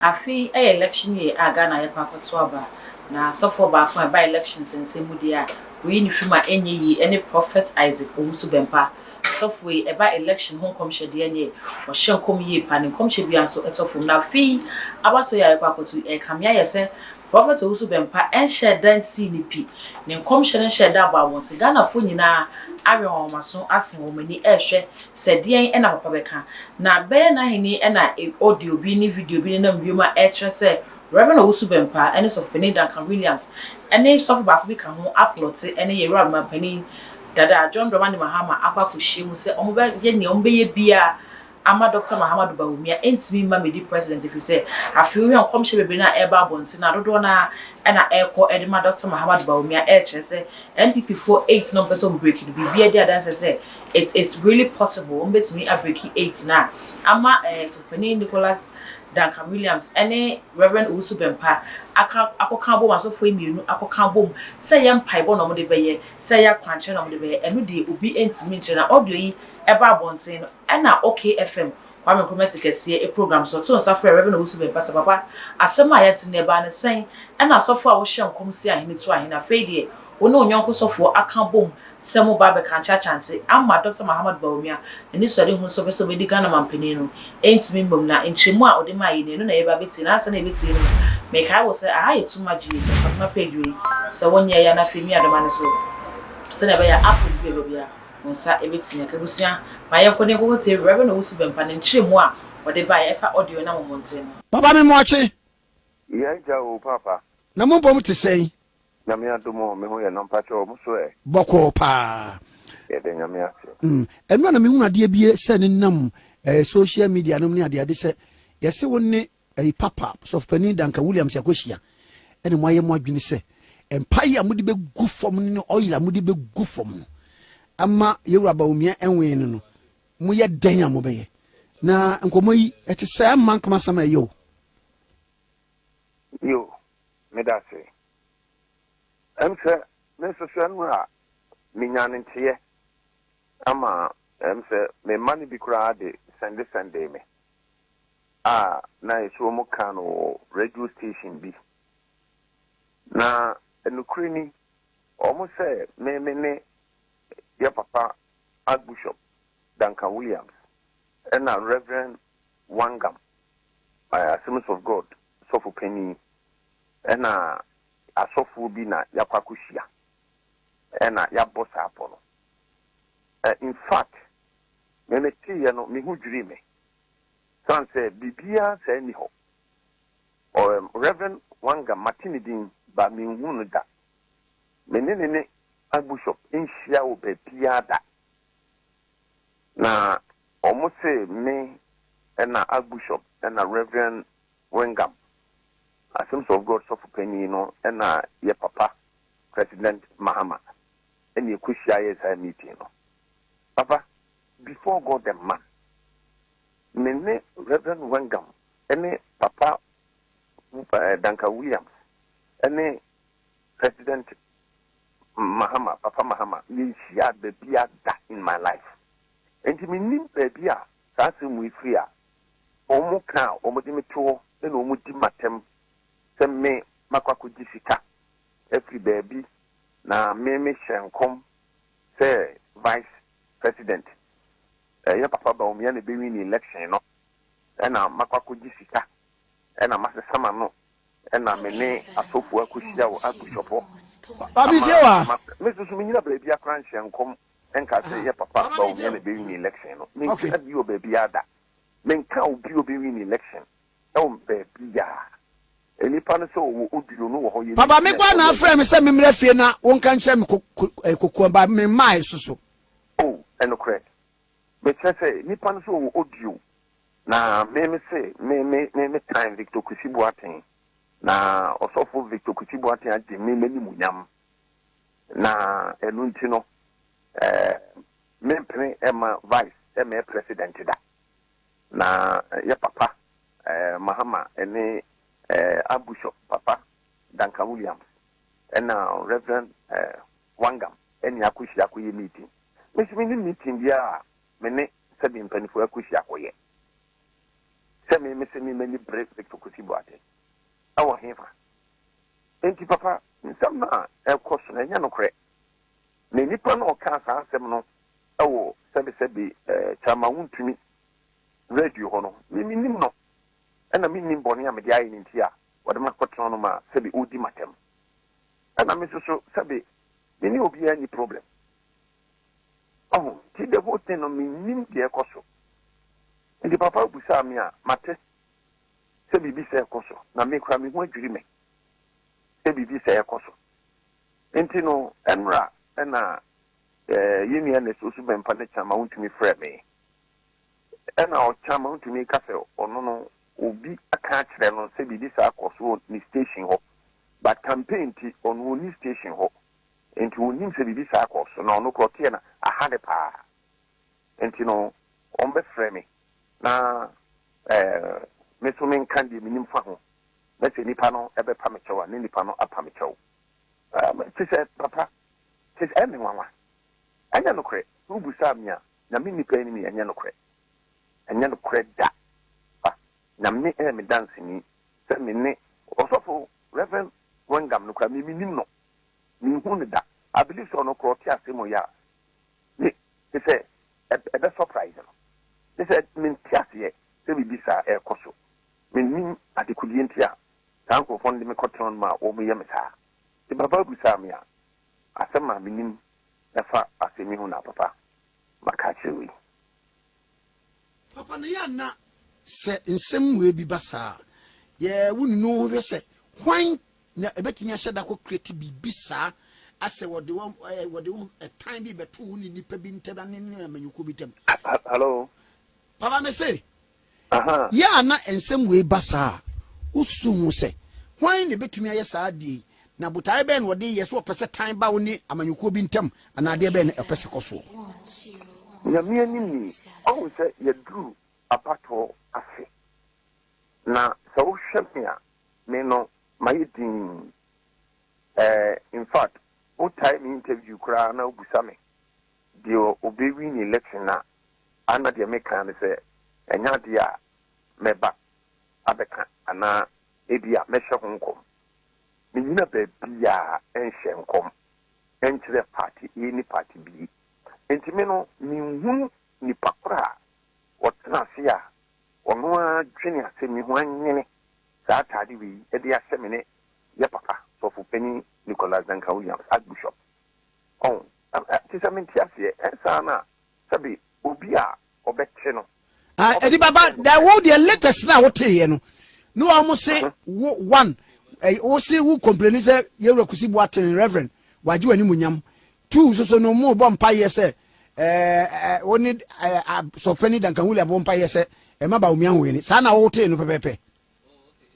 Afe yi yɛ election year a Ghana yɛkɔ akɔto aba, na sɔfoɔ baako a ɛba elections nsɛm mu deɛ a oyi ne firi mu a ɛnyɛ yie ɛne Prophet Isaac Owusu Bɛmpa. Sɔfoɔ yi ɛba election ho nkɔmhyɛ deɛ neɛ ɔhyɛ nkɔm yie paa, ne nkɔmhyɛ biara nso ɛtɔ fam. Na afe yi abatoɔ yi a yɛkɔ akɔto yi ɛrekame ayɛ sɛ Prophet Owusu Bɛmpa ɛnhyɛɛ da nsii ne pi, ne nkɔmhyɛ no nhyɛɛ da abɔ abɔnten. Ghanafoɔ nyinaa awɛn wɔn aso asen wɔn ani ɛrehwɛ sɛ deɛn ɛna papa bɛka. Na bɛyɛ n'ahenni na audio bi ne video bi nenam wiem a ɛrekyerɛ sɛ Rev. Owusu Bempah ne Sɔfopanin Duncan Williams ne sɔfo baako bi ka ho aplɔte ne Yɛwura Mampanin dada John Dramani Mahama akɔ akɔhyia mu sɛ wɔbɛyɛ nea wɔbɛyɛ biara ama Dɔkta Mahamadou Bawumia ntumi mma mmɛdi President efisɛ afei wohwɛ nkɔmhyɛ bebree no a ɛreba abɔnten no a dodoɔ no ara na ɛrekɔ de ma Dɔkta Mahamadou Bawumia ɛrekyerɛ sɛ NPP foɔ 8 na wɔpɛ sɛ wɔn break no biribi adi adanse sɛ It is really possible wɔn bɛtumi abreki 8 no a ama eh, Sɔfopanin Nicholas Duncan Williams ne Rev. Owusu Bempah aka akɔka abom, asɔfoɔ yi mmienu akɔka abom sɛ ɛyɛ mpaebɔ na wɔde bɛyɛ, sɛ ɛyɛ akwankyerɛ na wɔde bɛyɛ, ɛno deɛ obi ntumi nkyerɛ. Na audio yi ɛba abɔnten no ɛna OK FM, Kwame Nkrumah ti kɛseɛ program so, ɔtoo nsa frɛɛ Rev. Owusu Bempah sɛ, Papa, asɛm a yɛate no ɛbaa no sɛn? Ɛna asɔfoɔ a wohyɛ nkɔm si ahene tu ahene, afei deɛ wo ne wo yɔnko sɔfoɔ aka abom sɛ mo ba abɛka akyɛ-akyante ama Dɔkta Mahamadou Bawumia n'anisoadehunu sɛ ɔpɛ sɛ ɔbɛdi Ghana manpanin no ɛntumi mmam na nkyerɛmu a ɔde maa yɛ ni, ɛno na yɛreba abɛtie na ansa na yɛbɛtie no mekae wo sɛ aha yɛ Too Much GH, subscribe ma page wei sɛ wonyɛɛ a na afei mia dɔma no so sɛdeɛ ɛbɛyɛ a upload bi a ɛba biara wo nsa bɛtumi aka. Abusua ma yɛnkɔ na yɛnkɔkɔtie Rev. Owusu Bɛmpa ne nkyerɛmu a ɔde baeɛ ɛfa audio no amomɔnten no. Papa me moakye. Yɛn agya o papa. Na mo mpɔm te sɛn? Nyame adom o, me ho yɛ na mpakyɛw mo so ɛ? Bɔkɔɔ paa. Yɛda Nyame ase. Mm, ɛno a na mehunu adeɛ bi sɛ ne nam eh, social media nom ne adeade sɛ yɛse wo ne eh, papa sɔfopanin Duncan Williams akɔhyia ɛne moayɛ mo adwene sɛ mpaeɛ a mode bɛgu fam no ne oil a mode bɛgu fam no ama yɛwura Bawumia ɛnwen no no moyɛ dɛn a mobɛyɛ na nkɔmmɔ yi ɛte sɛ ɛmma nkama asɛm a ɛyɛ o. Yo, meda ase. Ɛm sɛ me nso so ɛno a menya no nteɛ ama ɛm sɛ me mma no bi koraa de sɛnde sɛndee me a na ɛsɛ wɔn ka no wɔ radio station bi. Na nokorɛ ni wɔn sɛ me me ne yɛ papa Archbishop Duncan Williams ɛna Rev. Wangam, Assemblies of God sɔfo panin ɛna asɔfoɔ bi na yɛakɔ akɔhyia ɛna yɛabɔ saa pɔ no. In fact, me meteeɛ no, me ho dwirii me. Sane sɛ biribiara saa nni hɔ. Rev. Wanga, mate ne din, but menhuu no da. Me ne ne ne Archbishop nhyia wɔ baabiara da. Na wɔn se me ɛna Archbishop ɛna Rev. Wengam, Assemblies of God sɔfo panyin no na yɛ papa President Mahama na yɛkɔhyia yɛɛ saa meeting no. Papa, before God and man, me ne Rev. Wengam ne Papa Duncan Williams ne President Mahama, Papa Mahama, yɛnhyiaa baabiara da in my life. Enti mennim baabi a saa asɛm wei firi a Wɔn ka a wɔde me to hɔ na wɔdi m'atɛm sɛ me makɔ akɔgye sika afiri baabi na me mehyɛ nkɔm sɛ vice president ɛyɛ Papa Bawumia na ɛbɛwini election no ɛna makɔ akɔgye sika ɛna masesa m'ano ɛna me ne asɔfoɔ akɔhyia wɔ Archbishop hɔ ama me nso so menyina baabi akora nhyɛ nkɔm nka sɛ yɛ Papa Bawumia na ɛbɛwini election no mengyina bi wɔ baabiara da. Menka obi a ɔbɛ win election ɛwɔ baabiaa. Nnipa no sɛ ɔwɔ audio no wɔ hɔ yɛ Papa me meeting koraa na ɛkɔ afrɛ me sɛ memmra fie na wonka nkyerɛ me kokoam ba memmae so so. Oh ɛnokorɛ mekyerɛ sɛ nnipa no sɛ ɔwɔ audio na me me se me me me me tan Victor Kwesi Boateng na ɔsɔfo Victor Kwesi Boateng agye me m'animuonyam na ɛno nti no eh, Mempene mma vice mmɛyɛ president da. Na yɛ papa Mahama ne Archbishop papa Duncan Williams ɛna Rev. Wangam ɛne akɔhyia akɔyɛ meeting. Me nso mennim meeting biara a me ne sɛbe mpaninfoɔ akɔhyia akɔyɛ. Sɛ me mese me m'ani bere Victor Kwesi Boateng ɛwɔ hefa? Enti papa, nsɛm no a ɛrekɔ so no ɛnyɛ nokorɛ. Na nipa no a ɔkaa saa asɛm no wɔ sɛbesɛbe eh, Kyama Wontumi radio hɔ no, me mennim no. Ɛna mennim bɔne a mede ayɛ no nti a wɔde me akɔtena no ma sɛbe ɔredi m'atɛm. Ɛna me nso so sɛbe me ne obiara nni problem. Ɔho, nti the whole thing no mennim deɛ ɛkɔ so. Nti papa busaa me a, mate sɛ biribi sɛ ɛkɔ so, na me koraa me ho adwiri me sɛ biribi sɛ ɛkɔ so. Nti no, ɛnora ɛna eh, yɛn nua Ernest Osu Bɛmpa ne Kyama wontumi frɛ me. Ɛna ɔkyama wontumi ka sɛ ɔno no obi aka akyerɛ no sɛ biribi saa kɔ so wɔ ne station hɔ. But campaign nti ɔno ɔnni station hɔ. Nti ɔnnim sɛ biribi saa kɔ so na ɔno koraa ɔteɛ no aha no paa. Nti no wɔbɛfrɛ me na eh, me nso menka deɛ menim fa ho na sɛ nipa no bɛpa me kyɛw a ne nipa no apa me kyɛw. Um, te sɛ papa, te sɛ ɛyɛ me nwanwa. Ɛnyɛ nokorɛ. Sɛ wobusaa me a, Nyame nnipa anim yi, ɛnyɛ nokorɛ. Ɛnyɛ nokorɛ da. Pa, Nyame yɛ me danseni sɛ me ne Ɔsɔfo Rev. Wengam no koraa, me mennim no. Menhuu no da. I believe sɛ ɔno koraa ɔte asɛm yi a, me, te sɛ ɛbɛ surprise no. Te sɛ mente aseɛ sɛ biribi saa ɛrekɔ so. Mennim adekodeɛ nti a saa nkurɔfoɔ no de me kɔtena no ma wɔyɛ me saa. Nti papa bisaa me a, asɛm a menim ɛfa asɛm yi ho na papa maka akyerɛ wo yi. Papa no yɛ a na sɛ nsɛm wei bi ba saa a, yɛ wo nunu wo ho hwɛ sɛ hwan na ɛbɛtumi ahyɛ da kɔ create biribi saa asɛ wɔde wo wɔde wo ɛtan bi bɛto wo ne nipa bi ntam ne ne amanyɔkuo bi ntam. Hello. Papa me se, yɛ a na nsɛm wei ba saa a, wosusu ho sɛ hwan na ɛbɛtumi ayɛ saa adeɛ yi, na botaeɛ bɛn na ɔde yɛ, sɛ ɔpɛ sɛ tan ba wo ne amanyɔkuo bi ntam anaa adeɛ bɛn na ɔpɛ sɛ kɔ soɔ? Nyame anim ni, wahu sɛ yɛaduru abatoɔ ase, na sɛ wohwɛ me a, me no mayɛ dinn eh, infact wo tae me interview koraa na wo busa me deɛ ɔbɛ win election a, a na deɛ me ka ne sɛ ɛnyɛ adeɛ a mɛba abɛka anaa ebia mɛhyɛ ho nkɔm. Me nyina baabiaa nhyɛ nkɔm nkyerɛ party A ne party B. Nti me no me nhunu nipa koro a ɔtena ase a ɔno ara dwene asɛm yi ho anwene saa ataade wei de ahyɛ me ne yɛ papa Sɔfo Panin Nicholas Duncan Williams, Archbishop. Ɔho, te sɛ mente aseɛ, ɛnsaa na sɛbe obi a ɔbɛte no. Ah, ɛdi baba, da wo deɛ latest na wote yɛ no, ne wɔn se wo one, wo se wo complain sɛ yɛwura Kusi Boateng Reverend, wagye w'animuonyam. Two nso so no, mo bɔ mpa yɛ sɛ, ɛɛ, wo ne Sɔfo Duncan Williams bɔ mpa yɛ sɛ, ɛma Bawumia ho yɛ saa na wotee no pɛpɛpɛ.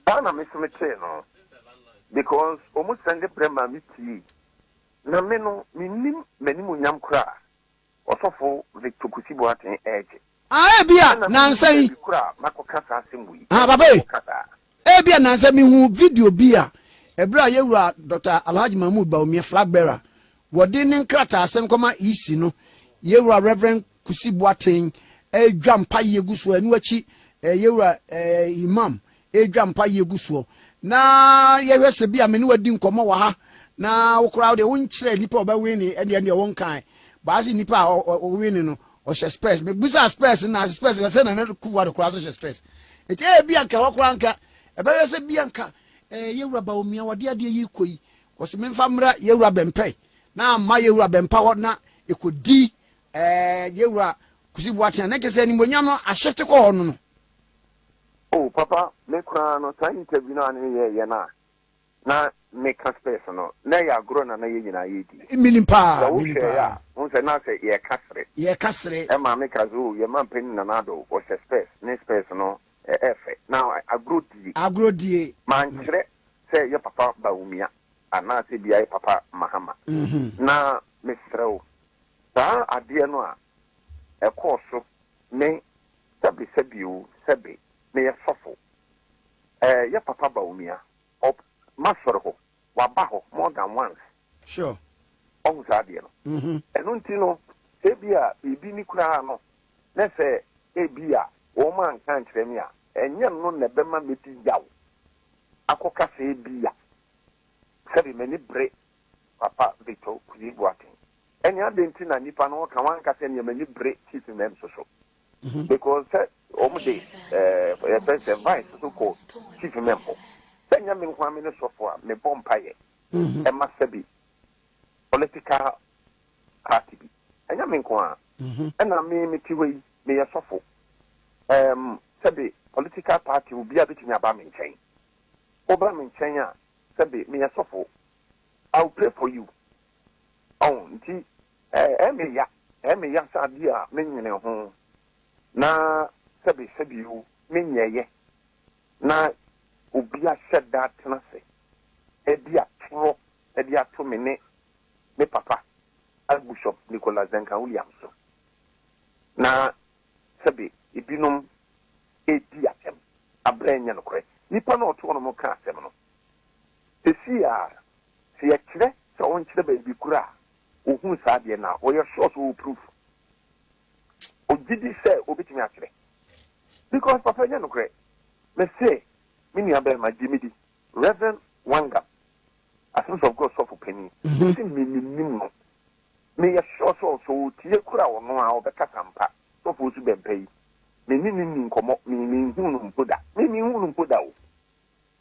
Saa na me nso me tee no because ɔmo sɛnde brɛ maa me tiee na me no me nnim m'animuonyam koraa a ɔsɔfo Victor Kusi Boateng ɛɛgye. Ah ebia Ɛna me nnim nansa yi. baabi koraa a makɔka saa asɛm wei Ah ɛna papa ei makɔka saa. Ebia nansa me huu video bi a ɛberɛ a yɛwura Doctor Alhaji Mahmood Bawumia flag bearer wɔde ne nkrataasɛm kɔma EC no yɛwura Rev. Kusi Boateng redwa mpaeɛ gu soɔ, ɛno akyi yɛwura Imam redwa mpaeɛ gu soɔ. Na yɛhwɛ sɛ bi a me ne wadi nkɔmmɔ wɔ ha na wo koraa deɛ wonkyerɛ nipa a ɔbɛwene ɛdeɛ ɛdeɛ wonkae. Baase nipa a ɔwene no ɔhyɛ spurs. Mebisa spurs na ase spurs sɛ Nana Akufo-Addo koraa so hyɛ spurs. Nti ebi anka hɔ koraa nka ɛbɛyɛ sɛ bi anka yɛwura Bawumia wɔde adeɛ yi kɔ yi wɔsi memfa mmra yɛwura Bɛmpɛ na amma yɛwura Bɛmpa hɔ na ɛkɔdi Ɛɛ yɛwura Kusi Boateng a na kyerɛ sɛ animuonyam no ahyete kɔ hɔ no no. Oh papa me koraa no saa interview no a ne me yɛɛyɛ no a na me ka spurs no na ɛyɛ agorɔ na na yɛn nyinaa yɛdi. Menim paa, Sɛ wo menim hwɛɛ paa. a wohu sɛ na sɛ yɛka sere. Yɛka sere. Ɛma me ka sɛ oh yɛn manpanin Nana Addo ɔhyɛ spurs ne spurs no ɛɛfɛ na agorɔ die. Agorɔ die. Mankyerɛ sɛ yɛ papa Bawumia anaasɛ bia yɛ papa Mahama. Na mesrɛ wo Saa adeɛ no a ɛkɔɔ so me sɛbe sɛbe o sɛbe meyɛ sɔfo eh yɛ papa Bawumia ɔb m'asɔre hɔ waba hɔ more than once. Sure. Wahu saa adeɛ no. Ɛno nti no sɛ ebia biribi ni koraa no na sɛ ebia wɔn anka ankyerɛ me a. ɛnyɛ no na ɛbɛma medi yaw akɔka sɛ ebia sɛbe m'ani bere Papa Victor Kwesi Boateng. Ɛnneɛ adɛn nti na nnipa no wɔka wɔanka sɛ ɛnneɛ m'ani bere Chief Imam nso so? Because sɛ wɔn de ɛɛ yɛfrɛ sɛ vice so kɔ Chief Imam hɔ. Sɛ nyɛ me nko ara me ne sɔfo a mebɔ mpaeɛ ɛma sɛbe political party bi. Ɛnyɛ me nko ara. Ɛna me mete hɔ yi meyɛ sɔfo. Ɛɛm sɛbe political party obiara bɛtumi aba me nkyɛn. Woba me nkyɛn a sɛbe meyɛ sɔfo. I will pray for you. Ɔho nti ɛyɛ me ya, ɛyɛ me ya sɛ adeɛ a menwene ho na sɛbe sɛbe o menyɛeɛ na obi ahyɛ da atena ase de atorɔ de ato me ne me papa Archbishop Nicholas Duncan Williams so na sɛbe ebinom redi atɛm aberɛ ɛnyɛ nokorɛ. Nipa no a ɔte hɔ nom ka asɛm no, seesei a sɛ yɛkyerɛ sɛ ɔnkyerɛ baabi koro a ɔhunu saa adeɛ no a, ɔyɛ sure sɛ ɔwɔ proof. Ɔgye di sɛ ɔbɛtumi akyerɛ. Because papa ɛnyɛ nokorɛ. Mese me nua bɛrima gye me di, Rev. Wangam, Assemblies of God sɔfo panin, mese me menim no. Meyɛ sure sɛ sɛ ɔtie koro a ɔno a ɔbɛkasa ampa. Sɔfo Osu Bɛmpa yi, me ne no nni nkɔmmɔ, me menhuu no mpo da. Me menhuu no mpo da o.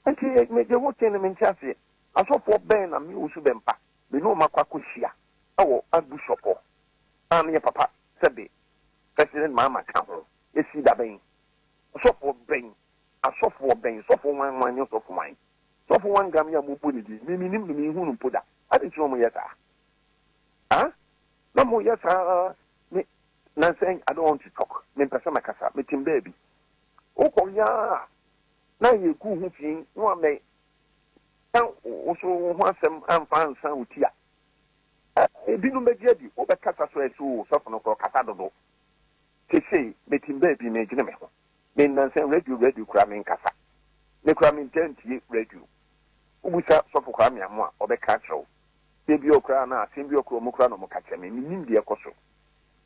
Nti megye ho kyɛn no mente aseɛ. Asɔfoɔ bɛn na me Osu Bɛmpa me ne wɔn akɔ akɔhyia wɔ Archbishop hɔ a meyɛ papa sɛbe President Mahama ka ho? Ɛsii da bɛn? Ɔsɔfoɔ bɛn? Asɔfoɔ bɛn? Sɔfo hwan hwan ne ɔsɔfo hwan? Sɔfo hwan gam yi a mobɔ ne din? Me mennim no, menhuu no mpo da. Adɛn nti na wɔyɛ saa? Ah? Na moyɛ saa me nansa yi, I don't want to talk. Mempɛ sɛ mɛkasa. Metem baabi. Wokɔ yɛ a na yɛgu ho fi na wamɛ ka wo so wo ho asɛm amfa ansa wo ti a, ebinom bɛgye adi. Wobɛkasa so ɛsɛ o, sɔfo no korɔ kasa dodo. Seesei metim baabi medwene me ho. Me nnansa radio radio koraa menkasa. Me koraa mentaa ntie radio. Wobisa sɔfo Kwame Amoah a, ɔbɛka akyerɛ wo. Sɛ ebia ɔkoraa anaa asɛm bi ɔkoraa ɔmo koraa na ɔmo ka kyerɛ me. Mennim deɛ ɛkɔ so.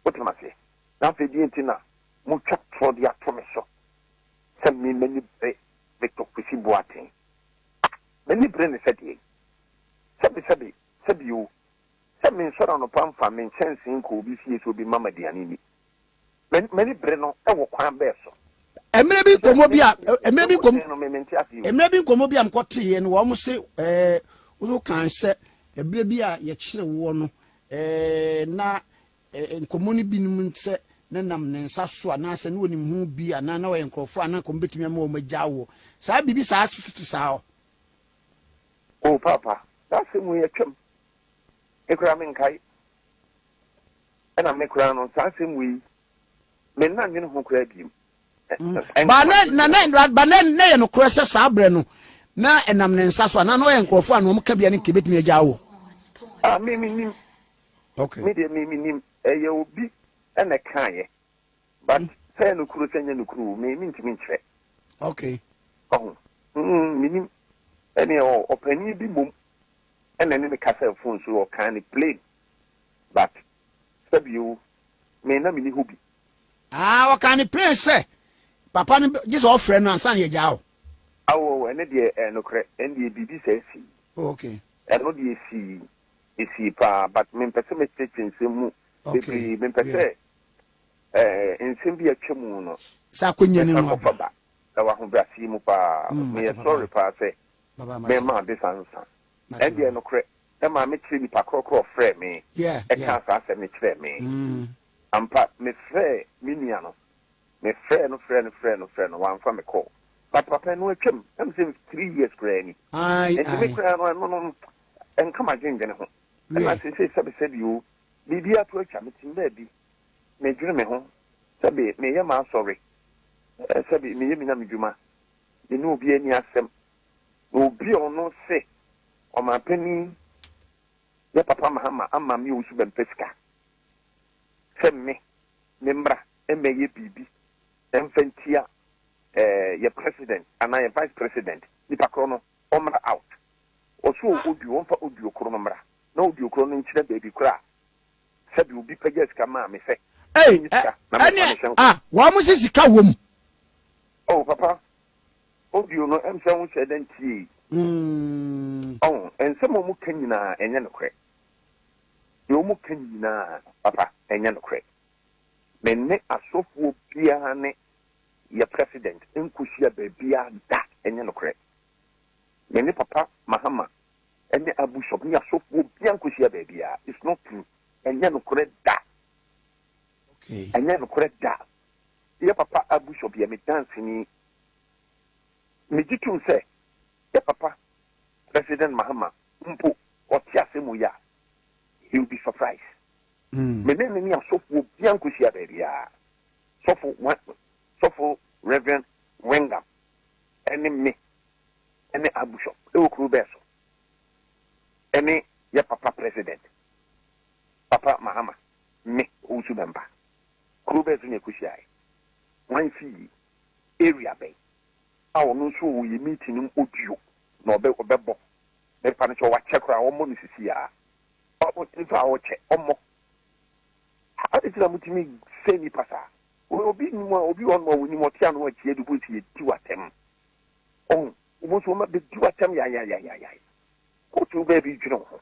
Wote m'aseɛ? Na afei deɛ nti na motwa torɔ de ato me so sɛ me m'ani bere Victor Kwesi Boateng? Ah! M'ani bere no sɛ deɛn? Sɛbe sɛbe sɛbe o, sɛ mensɔre anɔpa mfa me nkyɛnsee nkɔ obi fie sɛ obi mma me aduane nni. M'ani bere no wɔ kwan bɛɛ so? Mmerɛ bi nkɔmmɔ bi a mmerɛ bi nkɔmmɔ mmerɛ bi nkɔmmɔ bi a mekɔteeɛ no wɔn se ɛɛ woso kan sɛ ɛberɛ bi a yɛkyere woɔ no ɛɛ na ɛɛ nkɔmmɔ no binom sɛ ne nam ne nsa so anaasɛ ne wɔnim ho bi anaa na wɔyɛ nkurɔfoɔ a na nkɔmmɔ bɛtumi ama wɔn agya woɔ saa biribi saa so tete saa hɔ. O paapa, saa asɛm wei atwam. Me koraa menkae. Ɛna me koraa no, saa asɛm wei, me nna nnwene ho koraa bio. Mm. Ba na na na ba na na yɛ nokorɛ sɛ saa berɛ no na ɛnam ne nsa so anaa na ɔyɛ nkurɔfoɔ a na wɔn ka bia ne nka ebetumi agya wo. Ah, me me nim. Okay. Me deɛ me me nim. Ɛyɛ obi ɛna ɛkaeɛ. But mm. sɛ ɛyɛ nokoro sɛ nyɛ nokoro me me ntumi nkyerɛ. Okay. Ɔho. Mm, me nim. Ɛne ɔpanin bi mmom ɛna ɛne me kasa phone so ɔkaa ne plane. But sɛbi o, me na menni hɔ bi. Ah, ɔkaa no plain sɛ papa no gye sɛ ɔfrɛ no ansa na yɛagyaa wo. Awo, ɛno deɛ ɛyɛ nokorɛ, ɛno deɛ biribi saa sii. Oh, okay. Ɛno deɛ esii, esii paa, but mempɛ sɛ mɛkyerɛkyerɛ nsɛm mu bebree, mempɛ sɛ ɛɛ nsɛm bi a atwa mu no, Sɛ akɔnya no mɛsan mu kɔfa aba. ba. Ɛwɔ ahobrɛaseɛ mu paa, Mm, mate meyɛ papa. sorry paa sɛ Baba, mate. mɛma ade saa nsa. Mate Ɛno deɛ papa. nokorɛ, na maame kyerɛ nipa korɔ korɔ ɔfrɛɛ me Yeah, yeah. ɛkaa saa asɛm no kyerɛɛ me. Mm. Ampa, mefrɛɛ me nua no, mefrɛɛ no frɛɛ no frɛɛ no frɛɛ no, wamfa me call. But papa ɛno atwam, ɛm sɛ 3 years koraa ni. Ae, Nti me ae. koraa no ɛno no ɛnka m'adwendwene ho. Ɛna Wiɛ. seesei sɛbe sɛbe o, biribi ato atwa, metim baabi, medwene me ho, sɛbe meyɛ m'asɔre, eh, sɛbe meyɛ me nyamedwuma, me ne obiara nni asɛm. Na obi a ɔno se ɔmanpanin yɛ papa Mahama ama me Owusu Bɛmpɛ sika sɛ me me mmra mmɛyɛ biribi mfa ntia eh, yɛ president anaa yɛ vice president, nipa korɔ no ɔmmra out. Ɔso ɔwɔ audio, ɔmfa audio koro no mmra na audio koro no nkyerɛ baabi korɔ a sɛbi obi pagya sika maa me sɛ Ei, menyi ɛ, sika na memfa ɛneɛ, mehyɛ nkɔm. ah, wɔn se sika wɔ mu. Oh papa, audio no ɛm sɛ wo nhyɛ da ntiei. Ɔho, nsɛm a ɔmo ka nyinaa ɛnyɛ nokorɛ. Deɛ ɔmo ka nyinaa papa ɛnyɛ nokorɛ. Me ne asɔfoɔ biara ne yɛ president nkɔhyia baabiara da, ɛnyɛ nokorɛ. Me ne papa Mahama ne Archbishop ne asɔfoɔ biara nkɔhyia baabiara, it's not true, ɛnyɛ nokorɛ da. Ɛnyɛ nokorɛ da. Yɛ papa Archbishop yɛ me danseni. Megye tom sɛ yɛ papa President Mahama mpo ɔte asɛm wei a, he will be surprised. Me ne no ne asɔfoɔ biara nkɔhyia baabiara. Sɔfo Sɔfo Rev. Wengam ne me ne Archbishop wɔ kuro bɛɛ so ne yɛ papa President Papa Mahama me Owusu Bɛmpa. Kuro bɛɛ so na yɛkɔhyiaeɛ? Hwan fie? Area bɛn? A ɔno nso ɔwɔ yɛ meeting no mu audio na ɔbɛ ɔbɛbɔ. Mepa no kyɛw wakyɛ koraa ɔmmɔ no sisi aa. Ɔ nipa a ɔkyɛ ɔmmɔ. Ade nti na motumi sɛe nipa saa? Obi nim a obi wɔ hɔnom a onim ɔte ano akyia de wobɛhu sɛ yɛdi w'atɛm. Ɔho wobɛhu sɛ wɔma bɛdi w'atɛm yayayayayay. Wote wo baabi dwene wo ho.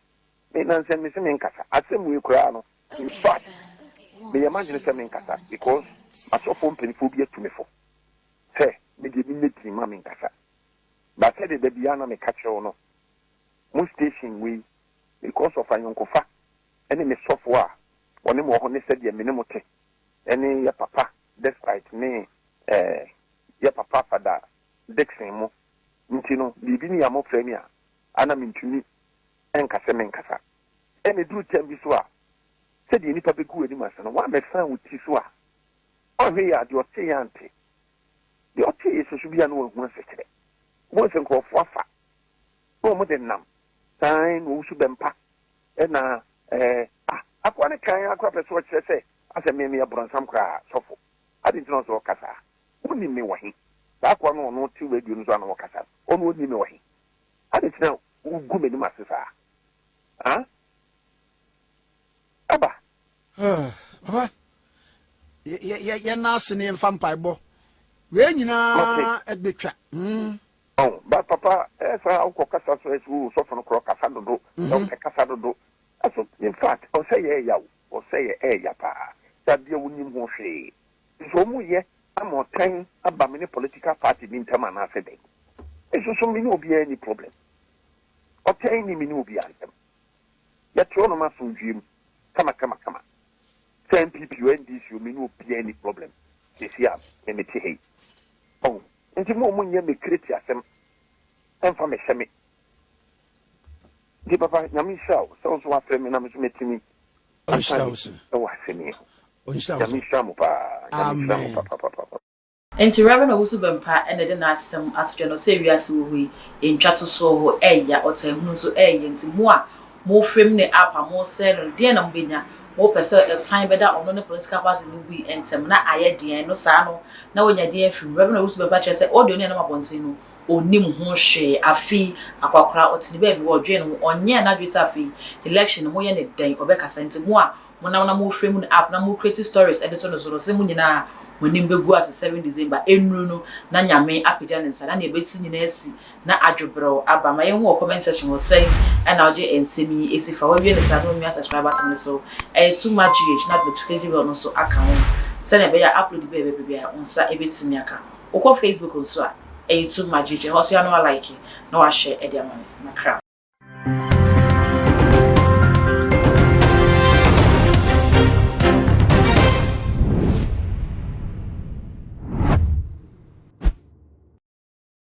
Me nansa mese menkasa. Asɛm wei koraa no in fact meyɛ m'adwene sɛ menkasa because m'asɔfoɔ mpanimfoɔ bi atu me fo sɛ me deɛ menyɛ din ma menkasa. But sɛdeɛ da biara na meka kyerɛ wo no mo station wei because of ayɔnkofa ne me sɔfoɔ a ɔne mo wɔ hɔ ne sɛdeɛ me ne mo te ne yɛ papa Despite ne eh yɛ papa Fada Dickson mo nti no biribi ni a mofrɛ me a ana mentumi nka sɛ menkasa. Ɛna ɛduru tɛm bi so a sɛdeɛ nnipa bɛgu w'anim ase no woammɛsan wo ti so a woanhwɛ yie a deɛ ɔteeɛ ante. Deɛ ɔteeɛ nso so bi a na wahu asekyerɛ. Wobɛhu sɛ nkurɔfoɔ afa na wɔde nam saa na wɔwusu bɛmpa ɛna eh ah akoa no kan ara koraa pɛ sɛ ɔkyerɛ sɛ asɛ me meyɛ borɔnsam koraa sɔfo adɛn nti na ɔsɛ ɔka saa wonim me wɔ he saa akoa no ɔno te radio no so a na ɔkasa no ɔno ɔnim me wɔ he adɛn nti na wogu m'anim ase saa ah aba. Papa yɛna ase ne yɛmfa mpaebɔ wei nyinaa ɛbɛtwa. Oh, ba papa ɛyɛ saa wokɔ kasa so ɛsɛ o sɔfo no korɔ kasa dodo na ɔpɛ kasa dodo ɛso in fact ɔsɛ yɛ ɛya o ɔsɛ yɛ ɛya paa sɛ adeɛ wonim ho hwee nso ɔmo yɛ ama ɔtan aba me ne political party bi ntam anaasɛ dɛn nso so me ne obiara ni problem ɔtan ni me ne obiara ntam yɛte hɔnom asomdwie mu kama kama kama sɛ NPP o NDC o me ne obiara ni problem sɛsi a me mete ha yi ɔho Nti mo a mo nyɛ me kreti asɛm ɛnfa me hyɛ me. Nti papa Nyame nhyira wo sɛ wo nso wafrɛ me na me nso matumi aka bi ɛwɔ asɛm yi ho. Nyame nhyira mo paa. Nyame nhyira mo papapapa. Enti Rev. Owusu Bempah na ɛde n'asɛm ato dwa no sɛ wiase wɔ hɔ yi ntwa to soɔ hɔ ɛɛya, ɔtaahunu nso ɛɛya nti mo a mo frame no up a mo sɛe no no deɛn na mo bɛnya? Mo pɛ sɛ ɔtan bɛda ɔno ne political party no bi ntɛm na ayɛ deɛn? Ɛno saa no na wanya deɛn afiri mu? Rev. Owusu Bempah kyerɛ sɛ audio no a ɛnam abɔnten no ɔnnim ho hwee afei akwakoraa ɔte ne baabi hɔ ɔdwen ne ho ɔnyɛɛ n'adwene sɛ afei election no moyɛ no dɛn ɔbɛkasa nti mo a monam na mo frame no up na mo create stories de to no so no ɔse mo nyinaa mo anim bɛgu ase 7 December ɛnnuru no na Nyame apagya ne nsa na nea ɛbɛsi nyinaa asi na adwo brɛw aba ma yɛnhu wɔ comment section hɔ sɛn na wogye nsɛm yi si fa wawie no saa na wamia subscribe button no so ɛyɛ too much GH na notification bell no nso aka ho sɛnea ɛbɛyɛ a upload bi a ɛbɛba biara wo nsa ɛbɛtumi aka wokɔ Facebook nso a ɛyɛ too much GH ɛhɔ nso yɛ a na wa like na wa share de ama me makra.